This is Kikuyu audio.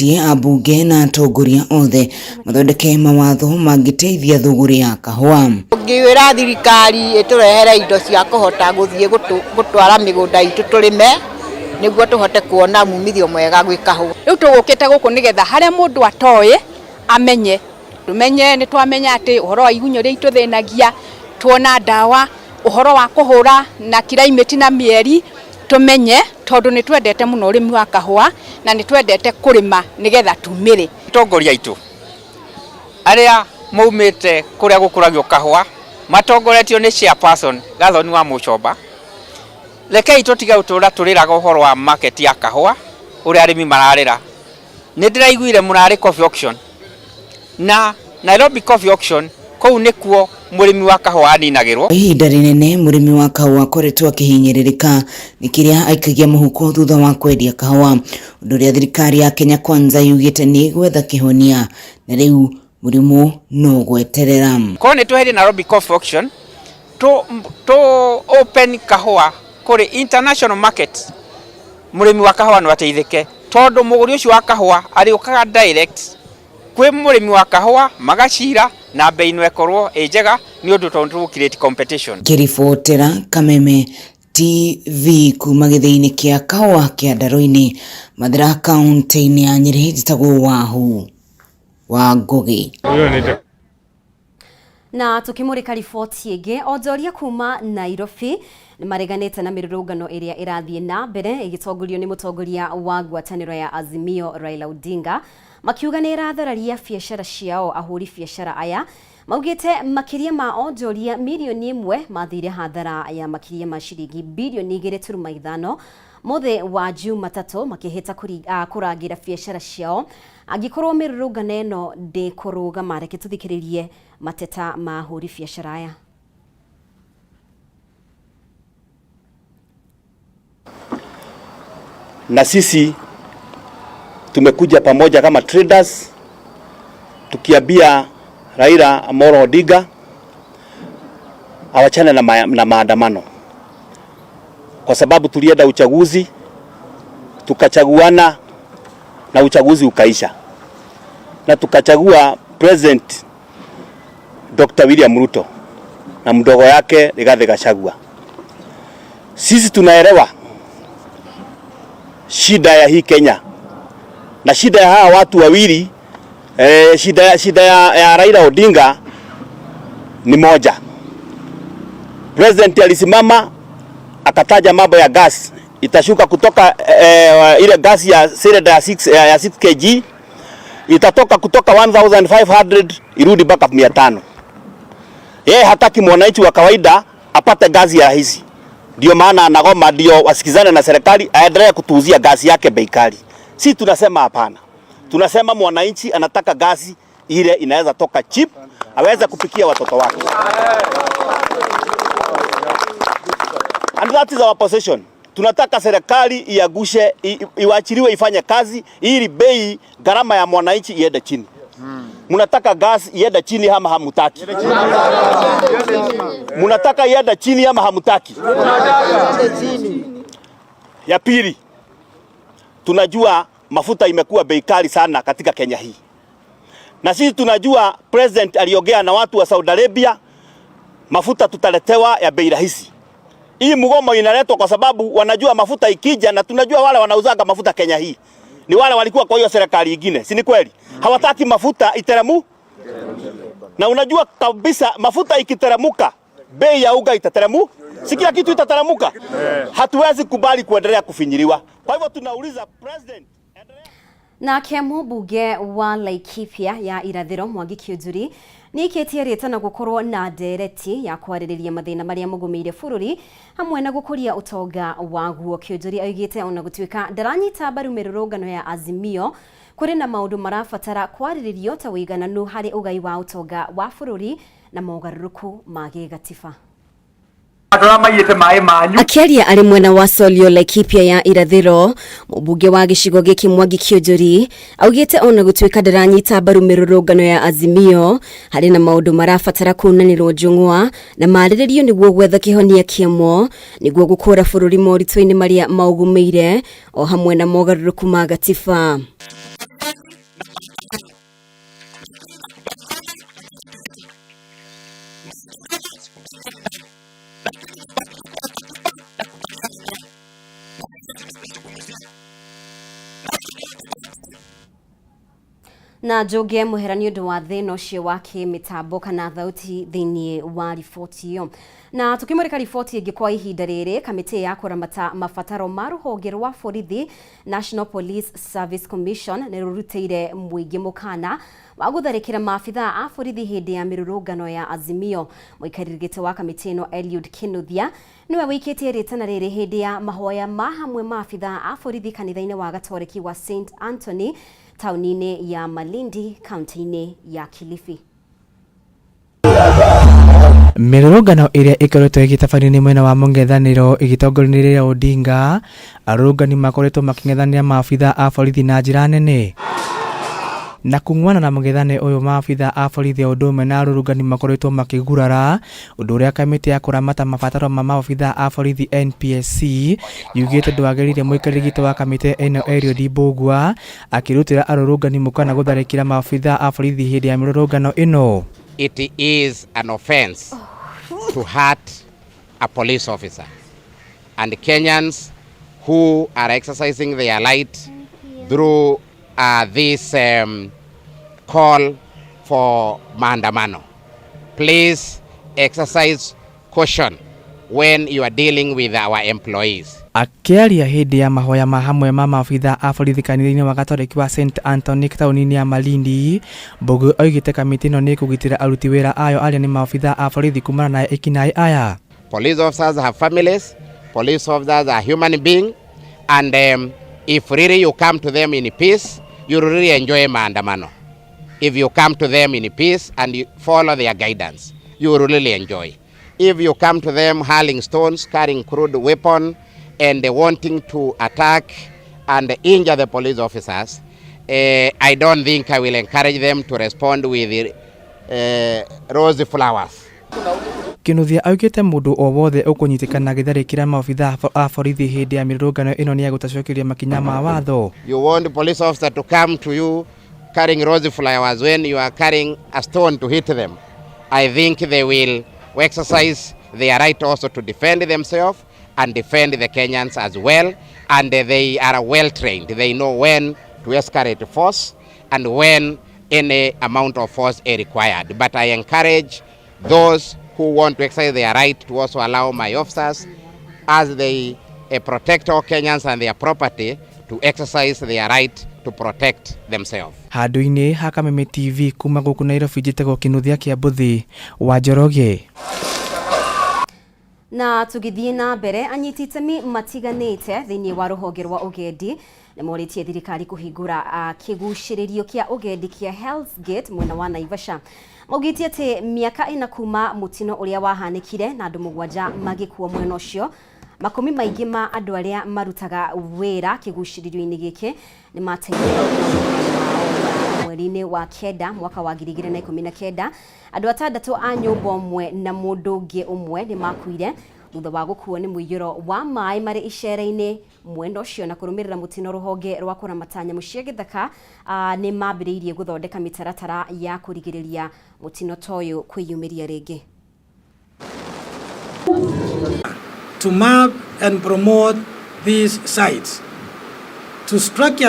Orĩtie ambunge na atongoria othe mathondeke mawatho mangĩteithia thũgũrĩ ya kahũa. Ngĩwĩra thirikari ĩtũrehere indo cia kũhota gũthiĩ gũtwara mĩgũnda itũ tũrĩme nĩguo tũhote kuona mumithio mwega gwĩ kahũa. Rĩu tũgũkĩte gũkũ nĩgetha harĩa mũndũ atoĩ amenye, tũmenye nĩ twamenya atĩ ũhoro wa igunyũ iria itũthĩnagia, tuona ndawa, ũhoro wa kũhũra na climate na mĩeri tũmenye, tondũ nĩ twendete mũno ũrĩmi wa kahũa na nĩ twendete kũrĩma nĩgetha tumĩre. Atongoria aitũ arĩa maumĩte kũrĩa gũkũragio kahũa matongoretio nĩ chairperson Gathoni wa Mũchomba, rekei tũtige gũtũra tũrĩraga ũhoro wa market ya kahũa ũrĩa arĩmi mararĩra. Nĩ ndĩraiguire mũrarĩ coffee auction na Nairobi coffee auction kũu nĩkuo mũrĩmi wa kahũa aninagĩrwo. Kwa ihinda rĩnene mũrĩmi wa kahũa akoretwo akĩhinyĩrĩrĩka nĩ kĩrĩa aikagia mũhuko thutha wa kwendia kahũa, ũndũ ũrĩa thirikari ya Kenya Kwanza yugĩte nĩ gwetha kĩhonia na rĩu mũrimũ no gweterera. Korwo nĩ tweherie Nairobi coffee auction tũ open kahũa kũrĩ international market, mũrĩmi wa kahũa no ateithĩke tondũ mũgũri ũcio wa kahũa arĩũkaga direct kwĩ mũrĩmi wa kahũa magacira na bei no ĩkorwo ĩ njega nĩ ũndũ tondũ tũgũ create competition. Ngĩribotera Kameme TV kuma gĩthĩi-inĩ kĩa kahũa kĩa Ndaroini, Mathira kaunti-inĩ ya Nyĩrĩ, njĩtagwo Wahu wa Ngũgĩ. Na tukimurika riboti ĩngĩ, onjoria kuma Nairobi nĩmareganĩte na mĩrũrũngano ĩrĩa ĩrathiĩ na mbere ĩgĩtongorio nĩ mũtongoria wa ngwatanĩro ya Azimio Raila Odinga, makiuga nĩ ĩrathararia biacara ciao. Ahũri biacara aya maugĩte makĩria ma onjoria mirioni ĩmwe mathire hathara ya makĩria ma ciringi birioni igĩrĩ turuma ithano mũthĩ wa Jumatatũ makĩhĩta kũrangĩra biacara ciao angĩkorwo mĩrũrũngano ĩno ndĩkũrũgama. Reke tũthikĩrĩrie mateta ma ahũri biacara aya. Na sisi tumekuja pamoja kama traders tukiambia Raila Amolo Odinga awachane na maandamano, kwa sababu tulienda uchaguzi tukachaguana na uchaguzi ukaisha, na tukachagua President Dr. William Ruto na mdogo yake Rigathi Gachagua. Sisi tunaelewa shida ya hii Kenya na shida ya hawa watu wawili shida ya Raila Odinga ni moja. President alisimama akataja mambo ya gas itashuka kutoka ile gas ya cylinder ya 6 ya 6 kg itatoka kutoka 1500 irudi mpaka 500. Yeye hataki mwananchi wa kawaida apate gasi ya rahisi. Ndio maana anagoma, ndio wasikizane na serikali aendelee kutuuzia gasi yake bei kali. Si tunasema hapana. Tunasema mwananchi anataka gasi ile inaweza toka cheap aweze kupikia watoto wake. And that is our position. Tunataka serikali iagushe, iwachiliwe ifanye kazi ili bei gharama ya mwananchi iende chini. Mnataka gas iende chini ama hamutaki? Mnataka iende chini ama hamutaki? Ya pili, tunajua mafuta imekuwa bei kali sana katika Kenya hii, na sisi tunajua president aliongea na watu wa Saudi Arabia, mafuta tutaletewa ya bei rahisi. Hii mgomo inaletwa kwa sababu wanajua mafuta ikija, na tunajua wale wanauzaga mafuta Kenya hii ni wale walikuwa kwa hiyo serikali ingine, si ni kweli? Hawataki mafuta iteremu, na unajua kabisa mafuta ikiteremuka bei ya unga itateremu, si kila kitu itateremuka. Hatuwezi kubali kuendelea kufinyiliwa. Kwa hivyo tunauliza president Nake mũmbunge wa Laikipia ya irathĩro Mwangi Kiunjuri nĩ aikĩtie rĩtana gũkorwo na ndereti ya kwarĩrĩria mathĩna marĩa mũgũmĩire bũrũri hamwe na gũkũria ũtonga waguo. Kiunjuri oigĩte ona gũtuĩka ndaranyita mbaru mĩrũrũngano ya Azimio, kũrĩ na maũndũ marabatara kwarĩrĩrio ta ũigananu harĩ ũgai wa ũtonga wa bũrũri na mogarũrũku ma gĩgatiba. Andũ arĩa maiyĩte maĩ manyu. Akĩaria arĩ mwena wa Solio Laikipia ya irathĩro, mũmbunge wa gĩcigo gĩkĩ Mwangi Kiunjuri augĩte ona gũtuĩka ndaranyita mbaru mĩrũrũngano ya Azimio, harĩ na maũndũ marabatara kunanĩrwo njũng'wa na marĩrĩrio nĩguo gwetha kĩhonia kĩamo nĩguo gũkũra bũrũri moritũ-inĩ marĩa maũgũmĩire o hamwe na mogarũrũku ma gatiba. Na njoge muhera ni undu wa thina ucio wa kimitambo kana thauti thiini wa riboti iyo. Na tukimurika riboti ingi kwa ihinda riri, kamiti ya kuramata mabataro ma ruhonge rwa borithi National Police Service Commission ni rurutire muingi mukana wa gutharikira maabithaa a borithi hindi ya mirurungano ya Azimio. Muikariri giti wa kamiti ino Eliud Kinuthia niwe wikitie ritana riri hindi ya mahoya ma hamwe maabithaa a borithi kanitha-ini wa Gatoreki wa St Anthony tauni-inĩ ya Malindi kaunti-inĩ ya Kilifi. Mĩrũrũngano ĩrĩa ĩkoretwo ĩgĩtabanio nĩ mwena wa mũng'ethanĩro ĩgĩtongorio nĩ Raila Odinga, arũrũngani makoretwo makĩng'ethanĩra maabitha a borithi na njĩra nene. Na kung'wana na mũng'ethanĩro ũyũ, maabitha a borithi o ũndũ ũmwe na arũrũngani makoretwo makĩgurara, ũndũ ũrĩa kamĩtĩ ya kũramata mabataro ma maabitha a borithi NPSC yugĩte ndwagĩrĩire. Mũikarĩri gĩtĩ wa kamĩtĩ ĩno Eliud Mbugua akĩrutĩra arũrũngani mũkana gũtharĩkĩra maabitha a borithi hĩndĩ ya mĩrũrũngano ĩno. It is an offense to hurt a police officer. And Kenyans who are exercising their right through this call for maandamano, please exercise caution when you are dealing with our employees. Akĩaria hĩndĩ ya mahoya ma hamwe ma maabitha a borithi kanitha-inĩ wa Gatoreki wa St Anthony taũni-inĩ ya Malindi, Mbugua oigĩte kamĩtĩ ĩno nĩ ĩkũgitĩra aruti wĩra ayo arĩa nĩ maabitha a borithi kumana na ekinaĩ aya. Police officers have families, police officers are human beings, and if really you come to them in peace, you will really enjoy maandamano. If you come to them in peace and you follow their guidance, you will really enjoy. If you come to them hurling stones, carrying crude weapon, and wanting to attack and injure the police officers, I don't think I will encourage them to respond with rose flowers. Kinuthia augĩte mũndũ o wothe ũkũnyitĩkana agĩtharĩkĩra maabitha a borithi hĩndĩ ya mĩrũrũngano ĩno nĩegũcokerio makinya ma watho. You want the police officer to come to you carrying rose flowers when you are carrying a stone to hit them. I think they will exercise their right also to defend themselves and defend the Kenyans as well. And they are well trained. They know when to escalate force and when any amount of force is required. But I encourage those who want to exercise their right to also allow my officers, as they protect all Kenyans and their property, to exercise their right to protect themselves. Handũ-inĩ ha Kameme TV kuma gũkũ Nairobi, njĩtagwo Kĩnuthia kĩa Mbũthi wa Njoroge. Na tũgĩthiĩ na mbere, anyiti itemi matiganĩte thĩinĩ wa rũhonge rwa ũgendi nĩ morĩtie thirikari kũhingũra kĩgucĩrĩrio kĩa ũgendi kĩa Hell's Gate mwena wa Naivasha. Maugĩte atĩ mĩaka 4 kuma mũtino ũrĩa wahanĩkire na andũ 7 magĩkua mwena ũcio, makũmi maingĩ ma andũ arĩa marutaga wĩra kĩgucĩrĩrio-inĩ gĩkĩ nĩ mateire. Mweri-inĩ wa 9 mwaka wa 2019, andũ 6 a nyũmba ũmwe na mũndũ ũngĩ ũmwe nĩ makuire thutha wa gũkuo nĩ mũiyũro wa maĩ marĩ icera-inĩ mwena ũcio. Na kũrũmĩrĩra mũtino, rũhonge rwa kũramata nyamũ cia gĩthaka nĩ mambĩrĩirie gũthondeka mĩtaratara ya kũrigĩrĩria mũtino ta ũyũ kwĩyumĩria rĩngĩ. To map and promote these sites, to structure